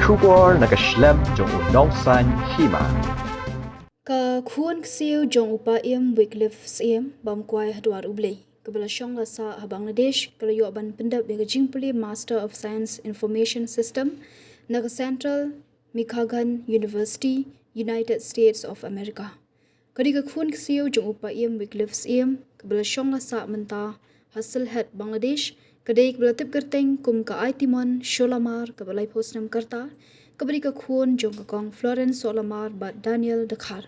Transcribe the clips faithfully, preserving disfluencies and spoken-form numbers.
Khubor na ka shlem jong u nongsaiñ hima. Ka khun ksiew jong u Paiem Wycliffe Syiem, bam kwai ha dwar U Blei, kaba la shong la sah ha Bangladesh, ka la ïoh ban pyndep ïa ka jingpule Master of Science Information System na ka Central Mikhagan University, United States of America. Ka dei ka khun ksiew jong u Paiem Wycliffe Syiem, kaba la shong la sah mynta ha Sylhet, Bangladesh. Ka dei kaba la tip kyrteng kum ka Aitimon Sholomar, kaba laiphew snem ka rta, kaba dei ka khun jong ka Kong Florence Sohlamar bad Daniel Dkhar.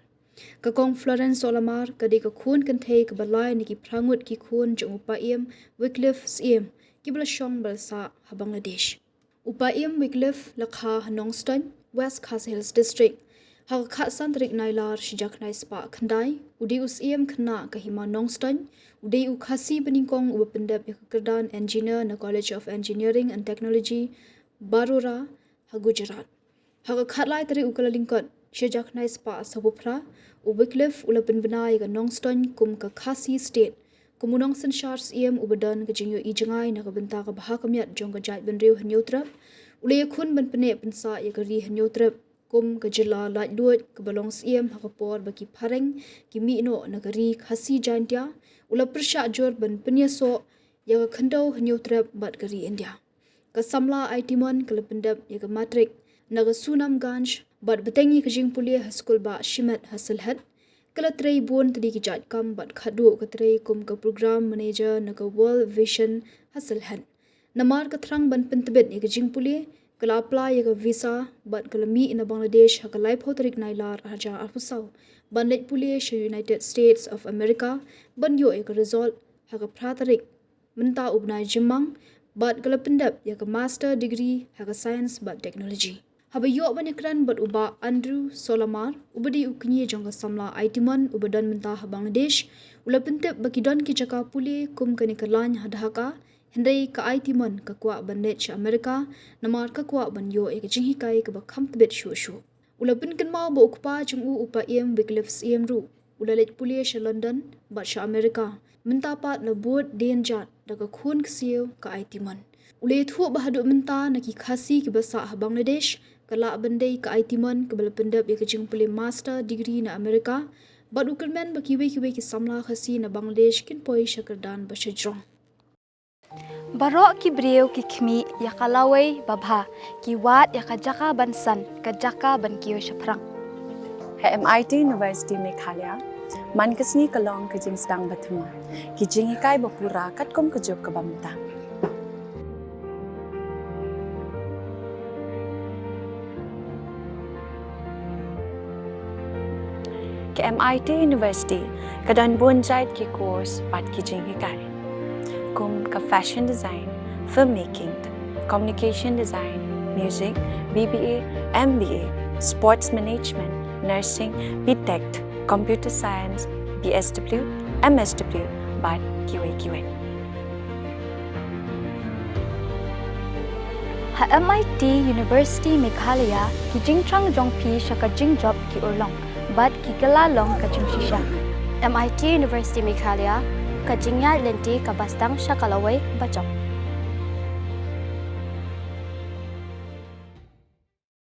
Ka Kong Florence Sohlamar ka dei ka khun kynthei kaba lai na ki phra ngut ki khun jong u Paiem Wycliffe Syiem, kiba la shong ba la sah ha Bangladesh. U Paiem Wycliffe la kha ha Nongstoiñ, West Khasi Hills District, ha ka khatsan tarik Nailar shi hajar khyndai spah khyndai. U dei u Syiem khynnah ka hima Nongstoiñ. U dei u Khasi banyngkong uba pyndep ïa ka kyrdan engineer na College of Engineering and Technology, Baroda, ha Gujarat. Ha ka khatlai tarik u Kyllalyngkot shi hajar khyndai spah sawphew phra, u Wycliffe u la pynbna ïa ka Nongstoiñ kum ka Khasi State, kum u nongsynshar Syiem uba don ka jingïohi jngai na ka bynta ka bha ka miat jong ka jaitbynriew Hynñiewtrep. U la ïakhun ban pynneh pynsah ïa ka ri Hynñiewtrep kum ka jylla laitluid kaba long Syiem ha ka por ba ki phareng ki mih noh na ka ri Khasi Jaintia. U la pyrshah jur ban pynïasoh ïa ka khyndew Hynñiewtrep bad ka ri India. Ka samla Aitimon ka la pyndep ïa ka matrik na ka Sunamganj bad bteng ïa ka jingpule ha skul bah shimet ha Sylhet. Ka la trei bun tylli ki jait kam bad khatduh ka trei kum ka program manager na ka World Vision ha Sylhet. Namar ka thrang ban pyntbit ïa ka jingpule, ka la apply ïa ka visa bad ka la mih na Bangladesh ha ka laiphew tarik Nailar ar hajar arphew saw, ban leit pule sha United States of America, ban ïoh ïa ka result ha ka phra tarik mynta u bnai Jymmang, bad ka la pyndep ïa ka master degree ha ka science bad technology. Haba ïoh ban ïakren bad u Bah Andrew Sohlamar, uba dei u kñi jong ka samla Aitimon uba don mynta ha Bangladesh, u la pyntip ba ki don ki jaka pule kum kane ka lain ha Dhaka, hynrei ka Aitimon ka kwah ban leit sha America, namar ka kwah ban ïoh ïa ka jinghikai kaba kham tbit shuh shuh. U la pynkynmaw ba u kpa jong u, u Paiem Wycliffe Syiem ruh, u la leit pule sha London bad sha America. Mynta pat la bud dien jat da ka khun ksiew ka Aitimon. U la ïathuh ba haduh mynta na ki Khasi kiba sah ha Bangladesh, ka lah ban dei ka Aitimon kaba la pyndep ïa ka jingpule master degree na America, bad u kyrmen ba kiwei kiwei ki samla Khasi na Bangladesh kin poi sha kyrdan ba shajrong. Baroh ki briew ki khmih ïa ka lawei babha, ki wad ïa ka jaka ban san, ka jaka ban kiew shaphrang. Ha M I T University Meghalaya, man ka sngi ka long ka jingsdang bathymmai, ki jinghikai bapura katkum ka juk kaba mynta. Ka M I T University ka don bun jait ki course bad ki jinghikai, kum ka fashion design, filmmaking, communication design, music, B B A, M B A, sports management, nursing, B Tech, computer science, B S W, M S W, bad kiwei kiwei. Ha M I T University Meghalaya, ki jingthrang jong phi sha ka jingjop ki urlong bad ki kylla long ka jingshisha. M I T University Meghalaya, ka jingïaid lynti kaba sdang sha ka lawei bajop.